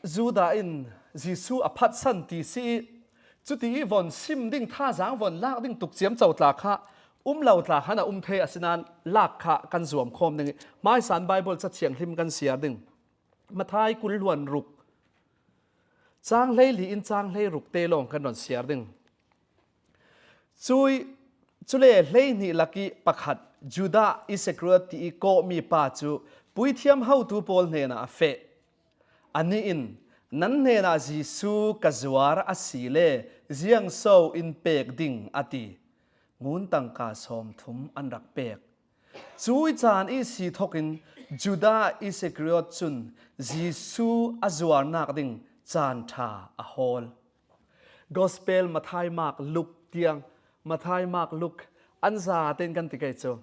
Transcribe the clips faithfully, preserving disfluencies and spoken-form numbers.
Judah in Jesu a phatsan ti si i, cuti i von sim ding, thazaang von lak ding tuk ciamco tla kha um lo tla khan a um thei, asinain lak kha kan zuam khawm ding i, hmaisa in Bible Ca Thianghlim kan siar ding. Matthai kul hluan ruk, cang hleili in cang hleiruk te lawng kan rawn siar ding. Cui, cule hleihnih lak i pakhat, Judah Iskariot ti i kawhmi pa cu puithiam hotu pawl hnenah a feh. Anih in, "Nan hnenah Jesu ka zuar a si le, ziang so in pek ding?" a ti. Ngun tangka sawmthum an rak pek. Cui caan i si thokin Judah Iskariot cun Jesu a zuarnak ding caan ṭha a hawl. Gospel Matthai, Mark, Luke tiang, Matthai, Mark, Luke an zatein kan ti kei cu,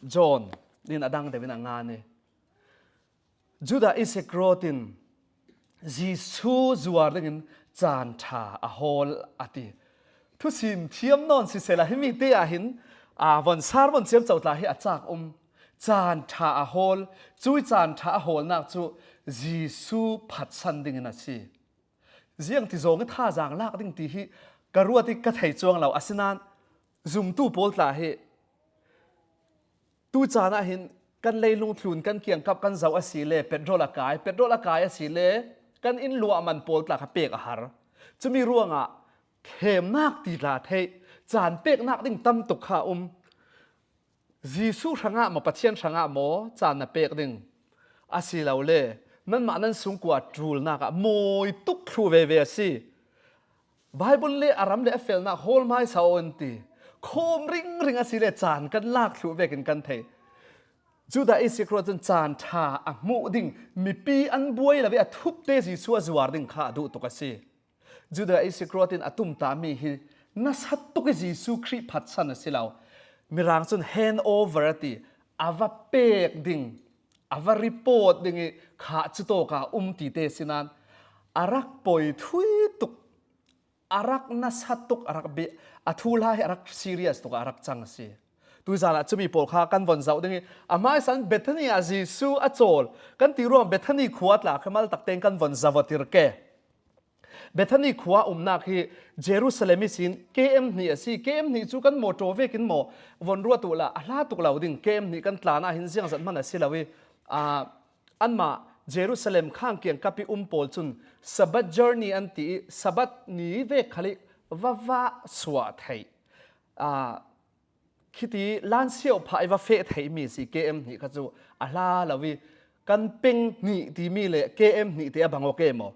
John in a dang deuhin a ngan i, Judah Iskariot in Jesu zuar dingin caan ṭha a hawl a ti. Thusim thiam nawn sisela, himi te ah hin, aa, von sar von ciamco tla hi a cak um. Caan ṭha a hawl, cui caan ṭha a hawlnak cu Jesu phatsan dingin a si. Ziang ti zawng i thazaang lak ding ti hi ka ruat i ka thei cuang lo, asinain zumtu pawl tla hi tu caan ah hin kan leilung tlun, kan kiangkap kan zoh a si le, petrol a kai, petrol a kai a si le, kan inn luahman pawl tla kha pek a har. Cumi ruangah themnak ti tla theih, caan peknak ding tam tuk kha um. Jesu hrangah maw, Pathian hrangah maw caan na pek ding? Asilole nanmah nan sungkua ṭulnak ah mawi tuk thluh veve a si. Bible le a ram le a felnak hawl hmaisa aw in ti. Khawm ringring a si le caan kan lak thluh vekin kan thei. Judah Iskariot cun caan ṭha a hmuh ding mipi an buai lo i a thupte Jesu a zuar ding kha a duh tuk a si. Judah Iskariot in a tumtami hi nasa tuk i Jesu Khrih phatsan a si lo. Mirang cun hand over a ti, a va pek ding, a va report ding i kha cutawka um tite sinain a rak poi thui tuk, a rak nasa tuk, a rak bia, a thuhla hi a rak serious tuk, a rak cang a si. Tuizan ah cumi pawl kha kan von zoh ding i, a hmaisa in Bethany ah Jesu a cawl kan ti ruang Bethany khua tla kha mal takte in kan von zoh tir ke. Bethany khua umnak hi Jerusalem ihsin K M hnih a si. K M hnih cu kan mawṭaw vekin maw von ruat uhla a hla tuk lo ding. K M hnih kan tlan ah hin ziangzat hman a si lo i, aa, anmah Jerusalem khang kiangkap i um pawl cun Sabbath journey an ti i, Sabbath ni vek khal i va vah suah theih, aa, khiti lansiauh phah i va feh theihmi si. K M hnih kha cu a hla lo i, kan peng hnih timi le K M hnih te a bang awk e maw?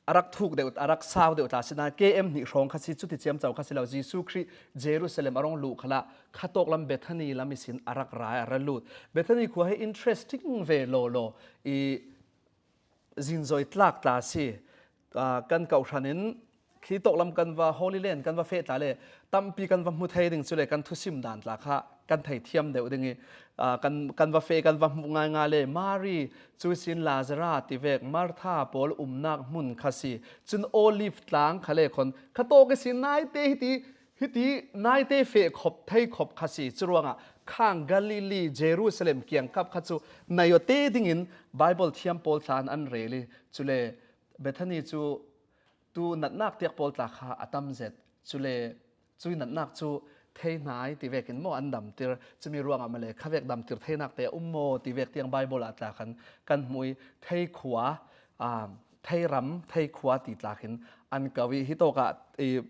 A rak thuk deuh, a rak sau deuh tla sinain K M hnih hrawng kha si, cuti ciamco kha si lo. Jesu Khrih Jerusalem a rung luh khalah khatawk lam Bethany lam ihsin a rak ra, a ra lut. Bethany khua hi interesting ve lawlaw i, zinzoi tlak tla si. Aa, kan kohhran in khi tawk lam kan va, Holy Land kan va feh tla le tampi kan va hmu thei ding, cule kan thusim dan tla kha kan thei thiam deuh ding i, aa, kan, kan va feh, kan va hmuh ngaingai le Mari, cuisin Lazarus ti vek, Martha pawl umnak hmun kha si. Cun Olive tlang kha le khon kha tawk ihsin naite hiti, hiti naite feh khop, thei khop kha si. Curuangah khang Galilee, Jerusalem kiangkap kha cu naiote dingin Bible thiam pawl tla in an rel i, cule Bethany cu tu natnak tiak pawl tla kha a tam zet. Cule cui natnak cu thei hnai ti vekin maw an damtir? Cumi ruangah male khavek damtir theinak te a um maw ti vek tiang Bible ah tla khan kan hmuh i, thei khua, aa, thei ram, thei khua ti tla khin an ko i, hitawkah i,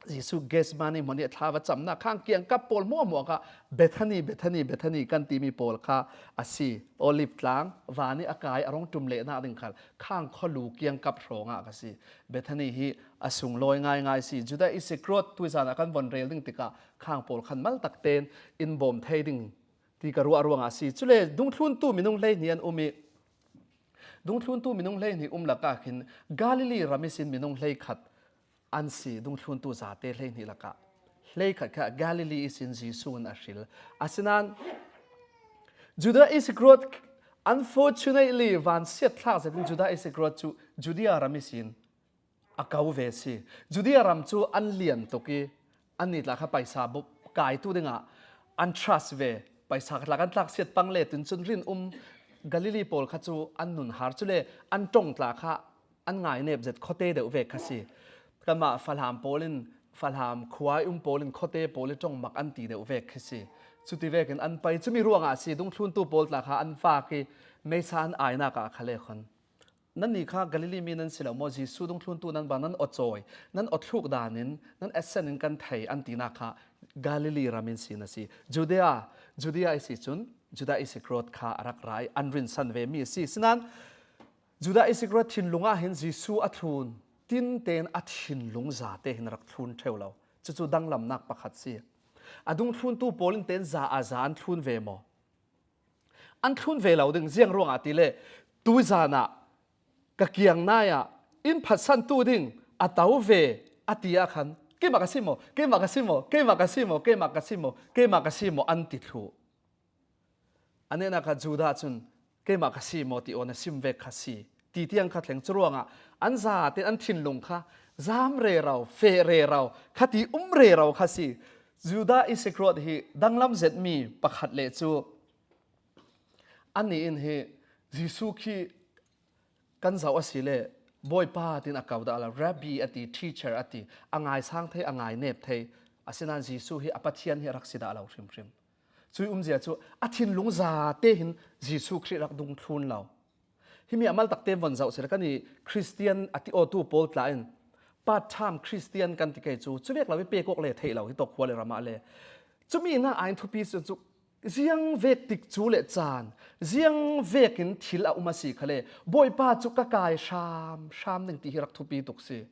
Jesu Gethsemane hmun i a thla va camnak khang kiangkap pawl hmuahhmuah kha Bethany, Bethany, Bethany kan timi pawl kha a si. Olive tlang van i a kai a rung ṭum lehnak ding khal khang khualu kiangkap hrawngah kha si. Bethany hi a sunglawi ngaingai si. Judah Iskariot tuizan ah kan von rel ding tikah khang pawl khan mal taktein in bawm thei ding ti ka ruah ruangah a si. Cule dungthluntu minung hleihnih an um i, dungthluntu minung hleihnih um lakah khin Galilee ram ihsin minung hleikhat an si. Dungthluntu zate hleihnih lakah hleikhat kha Galilee ihsin Jesu in a hril. Asinain Judah Iskariot, unfortunately, van siatthlak zetin Judah Iskariot cu Judea ram ihsin a ko ve si. Judea ram cu an lian tuk i, annih tla kha paisa bawm kaitu dingah an trust ve. Paisa kha tla kan tlaksiat pang le tun cun rin um, Galili pawl kha chu an nun har, cule an ṭong tla kha an ngainep zet khuate deuh vek kha si. Kanmah Falam pawl in, Falam khua i um pawl in khuate pawl i ṭong mak an ti deuh vek kha si. Cuti vekin an pai, cumi ruangah si, dungthluntu pawl tla kha an vak i meisa an ainak ah kha le khon, "Nannih kha Galili mi nan si lo maw? Jesu dungthluntu nan bang nan aw cawi, nan aw thluk danin nan accent in kan thei," an tinak kha Galili ram in si na si. Judea, Judea i si cun Judah Iskariot kha a rak ra i an rinsan ve mi a si. Sinan Judah Iskariot thinlung ah hin Jesu a thlun, tin tein a thinlung zate hin a rak thlun ṭheu lo. Cucu danglamnak pakhat si. A dungthluntu pawl in tein za a za an thlun ve maw? An thlun ve lo ding, ziang ruangah tile, tui zan ah ka kiang nai ah in phatsantu ding a to ve a ti ah khan, "Keimah ka si maw? Keimah ka si maw? Keimah ka si maw? Keimah ka si maw? Keimah ka si maw?" an ti thluh. A nenak ah Judah cun, "Keimah ka si maw?" ti aw na sim vek kha si. Ti tiang kha thleng, curuangah an zate an thinlung kha zam rero, feh rero, khati um rero kha si. Judah Iskariot hi danglam zetmi pakhat le cu, annih in hi Jesu khi kan zoh a si le, "Bawipa," tin a ko dah lo, "Rabbi," a ti, "Teacher," a ti, a ngaisang thei, a ngainep thei. Asinan Jesu hi a Pathian hi a rak si dah lo hrimhrim. Cui umzia cu a thinlung zate hin Jesu Khrih rak dungthlun lo. Himi a maltakte von zoh sila, kan i Khristian a ti awtu pawl tla in part time Khristian kan ti kei cu, cuvek lo i pek awk le theih lo, hi tawk khua le ram ah le. Cumi na ai thupi si cu, ziang vek tik cu le caan, ziang vekin thil a um a si khale, Bawipa cu ka kai hram hram ding ti hi rak thupi tuk si.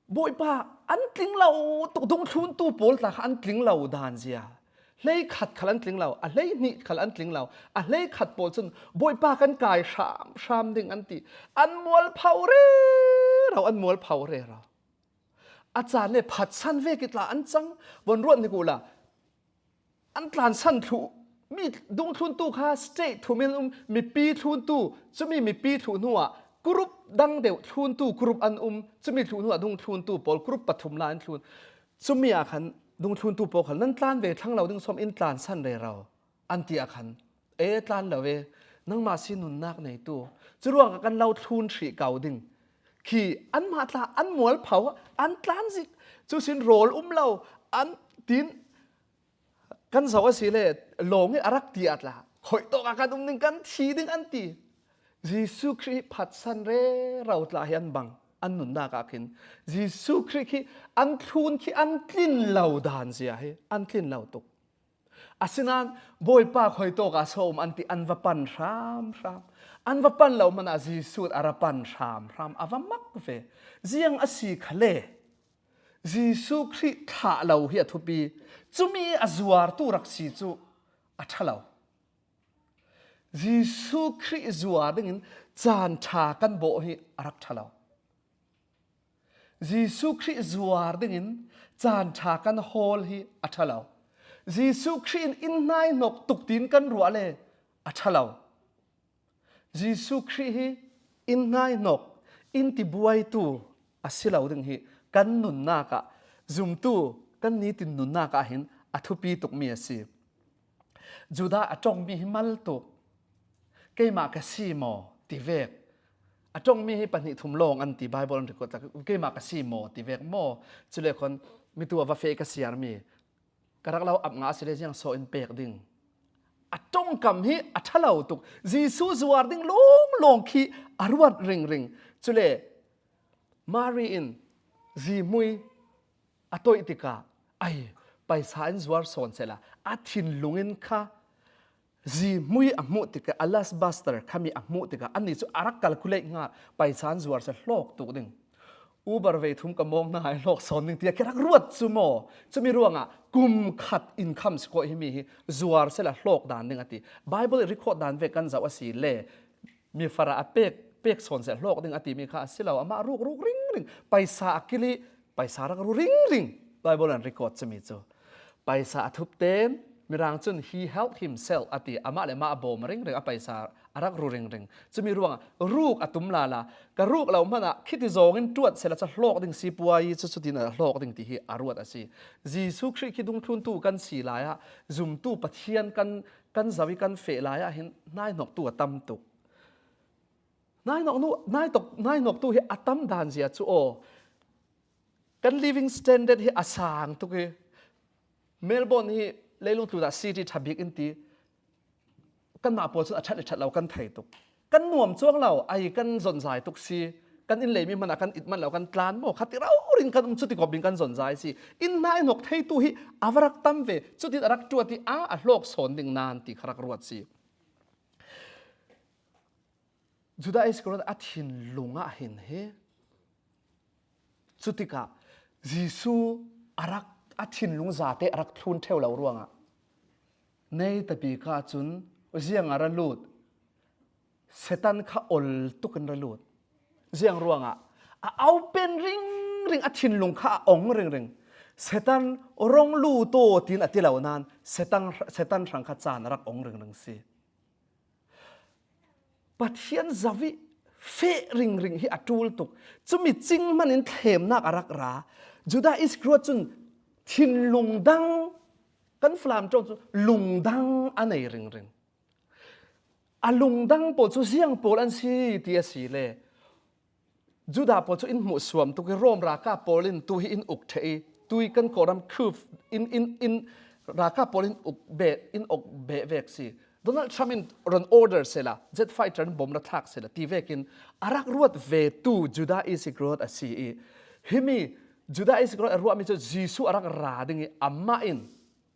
Bawipa an tling lo tuk, dungthluntu pawl tla kha an tling lo dan zia. Hleikhat khal an tling lo, a hleihnih khal an tling lo, a hleikhat pawl cun, "Bawipa kan kai hram hram ding," an ti. An mualpho rero, an mualpho rero. A caan le phatsan vek i tla an cang, von ruat hnik uhla. An tlansan thluh, mi dungthluntu kha state thum in um, mipi thluntu, cumi mipi thluh hnuah group dang deuh thluntu group an um, cumi thluh hnuah dungthluntu pawl group pathum la an thlun. Cumi ah khan dungthluntu pawl khan, "Nan tlan ve thlang lo ding sawm, in tlansan rero," an ti ah khan, "E, tlan lo e, nangmah si nunnak neitu, curuangah kan lo thlun hrih ko ding," khi anmah tla an mualpho, an tlan zik, cu sin rawl um lo, an tin, kan zoh a si le, lawng i a rak ti ah tla, "Khuitawk ah kan um ding, kan thi ding," an ti. Jesu Khrih hi phatsan rero tla hi an bang, an nunnak ah khin. Jesu Khrih khi an thlun khi an tlin lo dan zia hi an tlin lo tuk. Asinan, "Bawipa, khuitawk ah so um," an ti, an va pan hram hram. An va pan lo hmanah Jesu a ra pan hram hram, a va mak ve. Ziang a si khale, Jesu Khrih thlah lo hi a thupi. Cumi a zuartu rak si cu a ṭha lo. Jesu Khrih zuar dingin caan ṭha kan bawh hi a rak ṭha lo. Jesu Khrih zuar dingin caan ṭha kan hawl hi a ṭha lo. Jesu Khrih in in hnaihnok tuk tiin kan ruah le a ṭha lo. Jesu Khrih hi in hnaihnok, in tibuaitu a si lo ding hi kan nunnak ah, zumtu kan nitin nunnak ah hin a thupi tukmi a si. Judah a ṭongmi hi mal tuk. "Keimah ka si maw?" ti vek. A ṭongmi hi pahnih thum lawng an ti, Bible an record tak, "Keimah ka si maw?" ti vek maw? Cule khon, "Mitu a va feh ka siarmi, ka rak lo ap ngah a si le ziang so in pek ding?" A ṭongkam hi a ṭha lo tuk. Jesu zuar ding lawnglawng khi a ruat ringring. Cule Mari in zihmui a toih tikah, "Ai, paisa in zuar sawn sehla," a thinlung in kha zihmui a hmuh tikah, alabaster khami a hmuh tikah, annih cu a rak calculate hnga, "Paisa in zuar seh, hlawk tuk ding. Uber vei thum ka mawng hna ai hlawk sawn ding," tiah khi rak ruat cu maw? Cumi ruangah kum khat income si khawh himi hi zuar sehla hlawk dan ding a ti. Bible i record dan ve kan zoh a si le, "Mi fara a pek, pek sawn seh, hlawk ding," a timi kha a si lo. Amah ruk ruk ringring, paisa a kil i paisa rak ru ringring. Bible an record cumi cu. Paisa a thup ten, Mirang cun, "He helped himself," a ti. Amah le mah a bawm ringring, a paisa a rak ru ringring. Cumi ruangah ruk a tum lala, ka ruk lo hmanah khiti zawngin tuat sela ca hlawk ding si puai, cu cutin a hlawk ding ti hi a ruat a si. Jesuh Khrih khi dungthluntu kan si lai-ah zumtu Pathian kan, kan zoh i kan feh lai-ah hin hnaihnoktu a tam tuk. Hnaihnoknu, hnaitok-, hnaihnoktu hi a tam dan zia cu aw, kan living standard hi a sang tuk i, Melbourne hi leilung tlunah city ṭha bik in ti, kanmah pawl cun a ṭhat le ṭhat lo kan thei tuk. Kan nuam cuang lo, ai kan zonzai tuk si, kan inn leimi hmanah kan it manh lo kan tlan maw, kha ti rori in kan um, cuti kawp in kan zonzai si. In hnaihnok theitu hi a va rak tam ve, cutin a rak tuat i a, a hlawk sawn ding nan ti kha rak ruat si. Judah Iskariot a thinlung ah hin hi, cutikah Jesuh a rak, a thinlung zate a rak thlun ṭheu lo ruangah, nei tabik ah cun ziang a ra lut, Satan kha ol tukin ra lut. Ziang ruangah a open ringring, a thinlung kha a ong ringring. Satan rong lut aw tiin a ti lo nan Satan, Satan hrang kha caan a rak ong ringring si. Pathian zoh i feh ringring hi a ṭul tuk. Cumi cing hmanin thlemnak a rak ra. Judah Iskariot cun thinlung dang, kan Falam ṭawng cu lungdang a nei ringring. A lungdang pawl cu ziang pawl an si ti a si le, Judah pawl cu in hmuhsuam tuk i Rom ralkap pawl in tu hi in uk ṭheh i, tu i kan Kawlram Kyiv in, in, in ralkap pawl in uk beh, in uk beh vek si. Donald Trump in run order sela, jet fighter in bomb ra thlak sela ti vekin a rak ruat ve tu Judah Iskariot a si i, himi Judah Iskariot a ruahmi cu Jesuh a rak ra ding i, amah in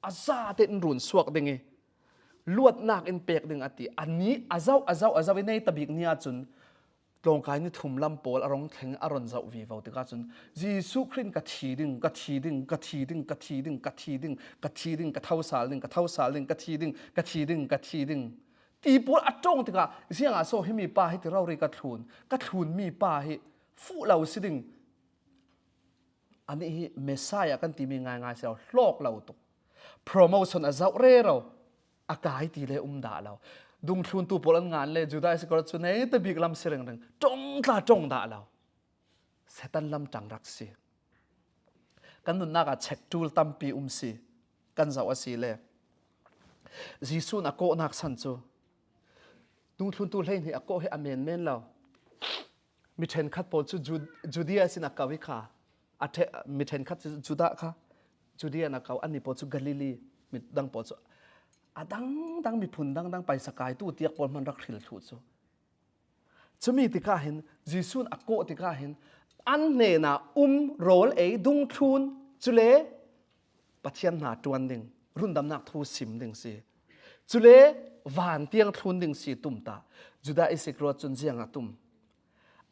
a zate in run suak ding i, luatnak in pek ding a ti. A ni a zoh, a zoh, a zoh i nei tabik ni ahcun tlawngkai ni thum lam pawl a rong thleng a ron zoh vivo tikah cun Jesuh Khrih in ka thi ding, ka thi ding, ka thi ding, ka thi ding, ka thi ding, ka thi ding, ka thosal ding, ka thosal ding, ka thi ding, ka thi ding, ka thi ding ti pawl a ṭong tikah ziangah so himi pa hi ti rori ka thlun, ka thlunmi pa hi fuh lo si ding. Anih hi Messiah kan timi ngaingai si lo, hlawk lo tuk. Promotion a zoh rero, a kai ti le um dah lo. Dungthluntu pawl an ngan le Judah Iskariot cu nei tabik lam si ringring, ṭong tla ṭong dah lo. Satan lam ṭang rak si. Kan nunnak ah check ṭul tampi um si, kan zoh a si le. Jesuh in a kawhnak san cu, dungthluntu hleihnih a kawh hi a menmen lo. Mi ṭhenkhat pawl cu Ju-, Judea sin a ko i kha, a ṭhe-, mi ṭhenkhat cu Judah kha, Judea in a ko, annih pawl cu Galilee, mi dang pawl cu a dangdang, miphun dangdang paisa kaitu tiak pawl hman rak hril thluh cu. Cumi tikah hin, Jesuh in a kawh tikah hin, an hnenah um rawl ei dungthlun, cule Pathian hna ṭuan ding, rundamnak thu sim ding si. Cule van tiang thlun ding si tumtah. Judah Iskariot cun ziang a tum?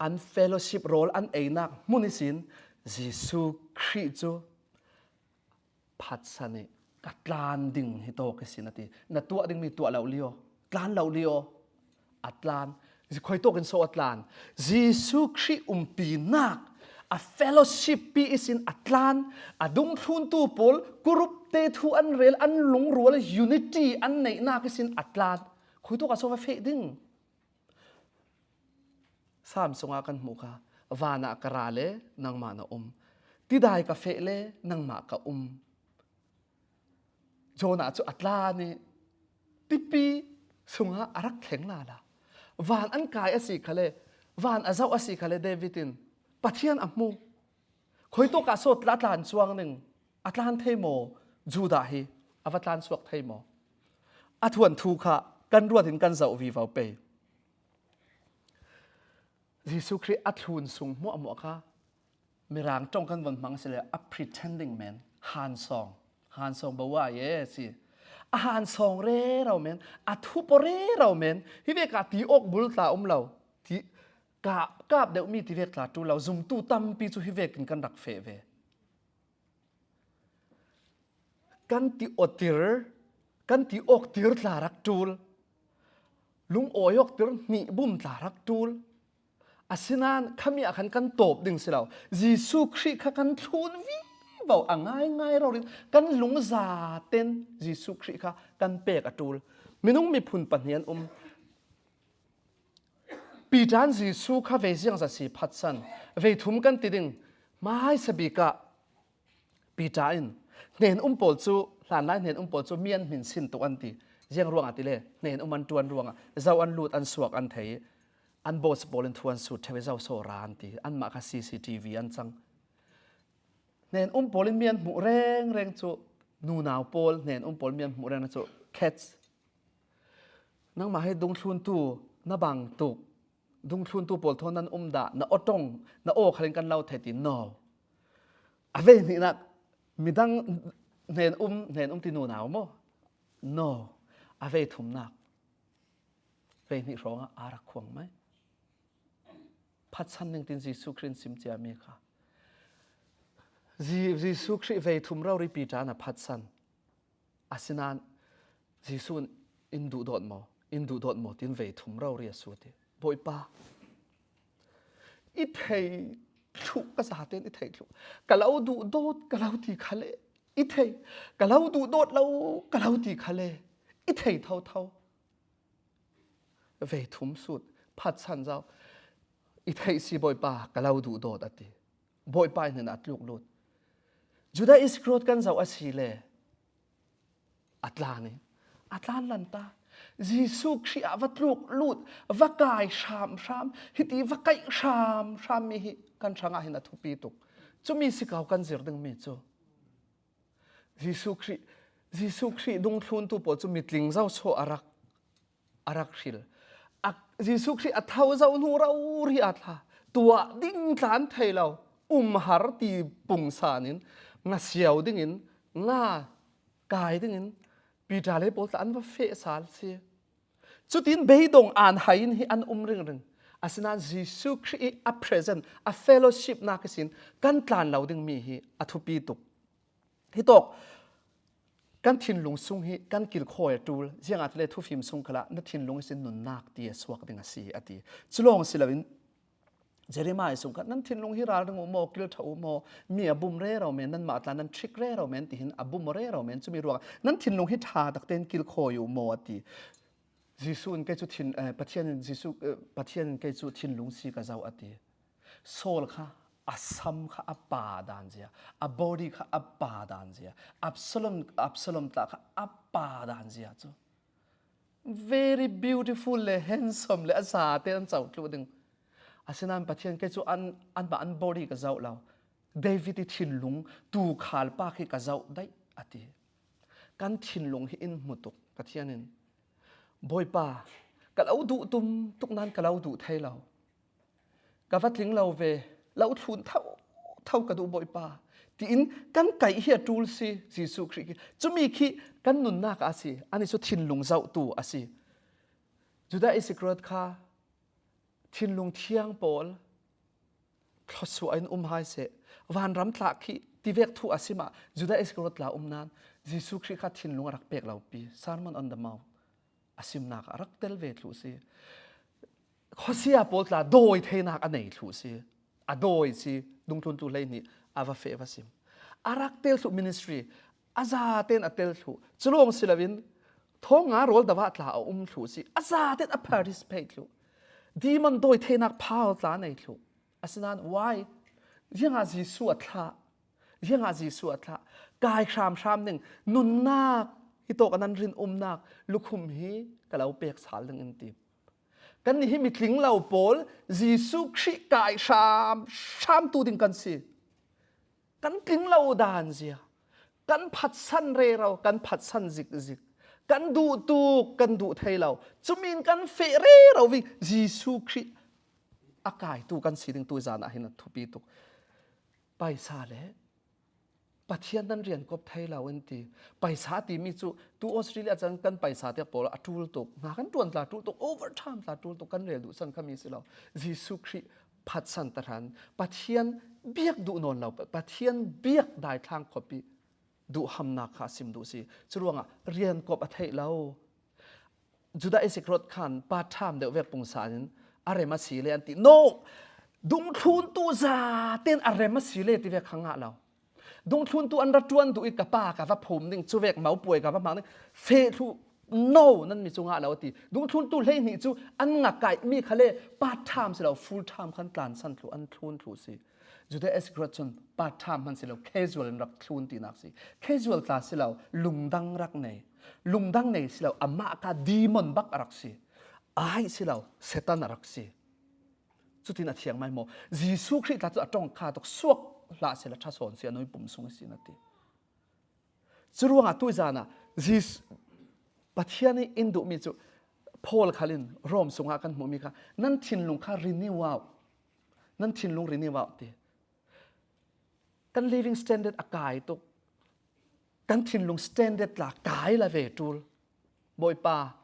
An fellowship rawl an einak hmun ihsin Jesuh Khrih cu phatsan i, ka tlan ding hi tawk ihsin a ti. Na tuah dingmi tuah lo lio, tlan lo lio, a tlan. Khuitawk in so a tlan? Jesuh Khrih umpinak, a fellowship pi ihsin a tlan, a dungthluntu pawl, group te thu an rel, an lungrual, unity an neihnak ihsin a tlan. Khuitawk ah so va feh ding? Sam sungah kan hmuh kha, van ah ka ra le nangmah na um, tidai ka feh le nangmah ka um. Jonah cu a tlan i tipi sungah a rak thleng lala. Van an kai a si khale, van a zoh a si khale, David in Pathian a hmu. Khuitawk ah so tla tlan cuang ning, a tlan thei maw? Judah hi a va tlan suak thei maw? A thuanthu kha kan ruat in kan zoh vivo pei. Jesuh Khrih a thlun sung hmuahhmuah kha Mirang ṭong kan von hmang si le, a pretending men, hansawng, hansawng bawa ye si. A hansawng rero men, a thupaw rero men, hi vek ah ti awk bul tla um lo, ti kap, kap deuhmi ti vek tla ṭul lo, zumtu tampi cu hi vekin kan rak feh ve. Kan ti awtir, kan ti awktir tla rak ṭul, lungawi awktir hnih bum tla rak ṭul. Asinain khami ah khan kan tawp ding si lo. Jesuh Khrih kha kan thlun vivo a ngaingai rori in kan lungzaten Jesuh Khrih kha kan pek a ṭul. Minung miphun pahnih an um. Peter in Jesu kha vei ziangzat si phatsan, vei thum kan ti ding, hmaisa bikah Peter in hnen um pawl cu, hlanlai hnen um pawl cu mian hmin sin tuk an ti. Ziang ruangah ti le, hnen um an ṭuan ruangah zo an lut, an suak an thei, an boss pawl in thu an sut ṭheu i zo saw ra an ti. Anmah kha C C T V an cang. Hnen um pawl in mian hmuh rengreng cu, nunau pawl hnen um pawl mian hmuh reng cu, catch. Nangmah hi dungthluntu na bang tuk, dungthluntu pawl thawn nan um dah, na aw ṭong, na aw khal in kan lo thei ti, no. A vei hnihnak, midang hnen um, hnen um ti nunau maw? No. A vei thumnak, vei hnih hrawngah a rak khuang mai. Phatsan ning tin Jesu Khrih in sim ciami kha. Je-, Jesu Khrih vei thum rori Peter in a phatsan. Asinain Jesu in, in duh dawt maw? In duh dawt maw? Tin vei thum rori a sut i, Bawipa, i thei thluh, ka zaten i thei thluh. Ka lo duh dawt, ka lo ti kha le, i thei, ka lo duh dawt lo, ka lo ti kha le, i thei thotho. Vei thum sut, phatsan zau, i theih si Bawipa, ka lo duh dawt a ti. Bawipa in hin a tluk lut. Judah Iskariot kan zoh a si le, a tlan i, a tlan lanta. Jesu Khrih ah va tluk lut, va kai hram hram, hiti va kaih hram hram mi hi kan hrangah hin a thupi tuk. Cumi si kau kan zir ding mi cu. Jesu Khrih, Jesu Khrih dungthluntu pawl cu mitling zo so a rak, a rak hril. A, Jesu Khrih a tho zo hnu rori a thla, tuah ding tlan thei lo, um har ti pungsan in, nga siau dingin, nga kai dingin, Peter le pawl tla an va feh sal si. Cutin beidong an hai in hi an um ringring. Asinain Jesu Khrih i a present, a fellowship nak ihsin kan tlan lo ding mi hi a thupi tuk. Hitawk kan thinlung sung hi kan kilkhawi a ṭul, ziangahtile thufim sung khalah na thinlung ihsin nunnak ti a suak ding a si, a ti. Culawng si loin Jeremiah sung kha, nan thinlung hi ralring uh maw, kilṭha uh maw, mi a bum rero men, nanmah tla nan ṭhik rero men, tihin a bum rero men, cumi ruangah nan thinlung hi ṭha takte in kilkhawi uh maw, a ti. Jesu in kei cu thin, eh, Pathian in Jesu, eh, Pathian in kei cu thinlung si ka zoh, a ti. Saul kha a sam kha a pa dan zia, a body kha a pa dan zia, Absalom, Absalom tla kha a pa dan zia cu. Very beautiful le handsome le a zate an co tluh ding. Asinain Pathian kei cu an, anmah an body ka zoh lo. David i thinlung tuukhal pa khi ka zoh daih, a ti. Kan thinlung hi in hmu tuk Pathian in. Bawipa, ka lo duh tum tuk nan ka lo duh thei lo. Ka va tling lo ve, lo thlun tho tho ka duh Bawipa, tiin kan kaih hi a ṭul si, Jesu Khrih khi. Cumi khi kan nunnak a si, ani cu thinlung zohtu a si. Judah Iskariot kha thinlung thiang pawl thluasuah in um hai seh, vanram tla khi tivek thu a sim ah Judah Iskariot tla um nan Jesu Khrih kha thinlung a rak pek lo pi, Sermon on the Mount a simnak a rak tel ve thluh si. Khuasia pawl tla dawi theinak a nei thluh si. A dawi si, dungthluntu hleihnih a va feh va sim. A rak tel thluh ministry, a zaten a tel thluh. Culawng si loin, thawng nga rawl dovah tla a um thluh si. A zaten a participate thluh. Demon dawi theinak power tla a nei thluh. Asinain, why? Ziangah Jesu a thlah. Ziangah Jesu a thlah. Kai hramhram ning, nunnak, hitawk a nan rin umnak, lukhum hi ka lo pek sal ding in ti. Kannih hi mitling lo pawl, Jesu Khrih kai hramhramtu ding kan si. Kan tling lo dan zia, kan phatsan rero, kan phatsan zikzik, kan duh tuk, kan duh thei lo. Cumin kan feh rero ving Jesu Khrih a kaitu kan si ding tu zan ah hin a thupi tuk. Paisa le Pathian nan rian kop thei lo in ti. Paisa timi cu tu Australia cang kan paisa tiak pawl a ṭul tuk. Hna kan ṭuan tla ṭul tuk, overtime tla ṭul tuk, kan rel duh san khami si lo. Jesu Khrih phatsan tahran, Pathian biak duh nawn lo, Pathian biak daithlang khawpi duhhamnak kha a sim duh si. Curuangah rian kop a theih lo. Judah Iskariot khan part time deuh vek pungsan in a rem a si le an ti. No! Dungthluntu zaten a rem a si le ti vek kha ngah lo. Dungthluntu an ra ṭuan duh i ka pa ka va phum ding, cuvek mopuai ka va hmang ding. Feh thluh, No, nan mi cu ngah lo a ti. Dungthluntu hleihnih cu an ngakaihmi kha le part time si lo, full time khan tlansan thluh, an thlun thluh si. Judah Iscariot cun part time hman si lo, casual in rak thlun tinak si. Casual tla si lo, lungdang rak nei. Lungdang nei si lo, amah kha demon bak a rak si. Ai si lo, Satan a rak si. Cutin a thiang mai maw? Jesuh Khrih tla cu a ṭong kha tuk suak hlah sehla ṭha sawn si, a nui pum sung a si na ti. Curuangah tuizan ah Jesuh, Pathian ih in duhmi cu Paul khal in Rom sungah kan hmuhmi kha, nan thinlung kha renew uh, nan thinlung renew uh ti. Kan living standard a kai tuk. Kan thinlung standard tla kai la ve ṭul. Bawipa,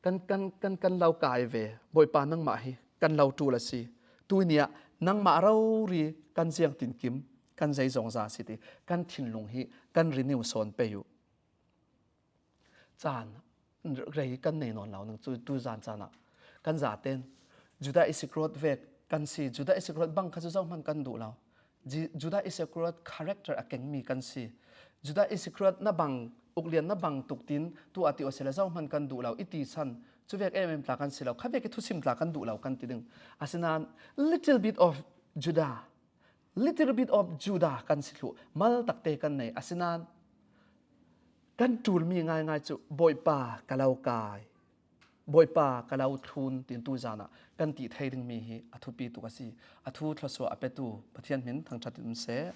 kan, kan, kan, kan lo kai ve. Bawipa, nangmah hi kan lo ṭul a si. Tuini ah nangmah rori kan ziangtinkim, kan zeizongza si ti. Kan thinlung hi kan renew sawn pei uh. Caan rei kan nei nawn lo, nang cu tuzan caan ah kan zaten Judah Iscariot vek kan si. Judah Iscariot bang kha cu zohman kan duh lo. Ji-, Judah Iscariot character a kengmi kan si. Judah Iscariot na bang, uklian na bang tuk tin tu a ti awsila zohman kan duh lo, i ti san. Cuvek em em tla kan si lo, khavek i thusim tla kan duh lo kan ti ding. Asinain little bit of Judah, little bit of Judah kan si thluh, mal takte kan nei. Asinain kan ṭulmi ngaingai cu Bawipa ka lo kai, Bawipa ka lo thlun tin tuzan ah kan ti thei dingmi hi a thupi tuk a si. A thu thluasuah a petu Pathian hmin thangṭhat in um seh.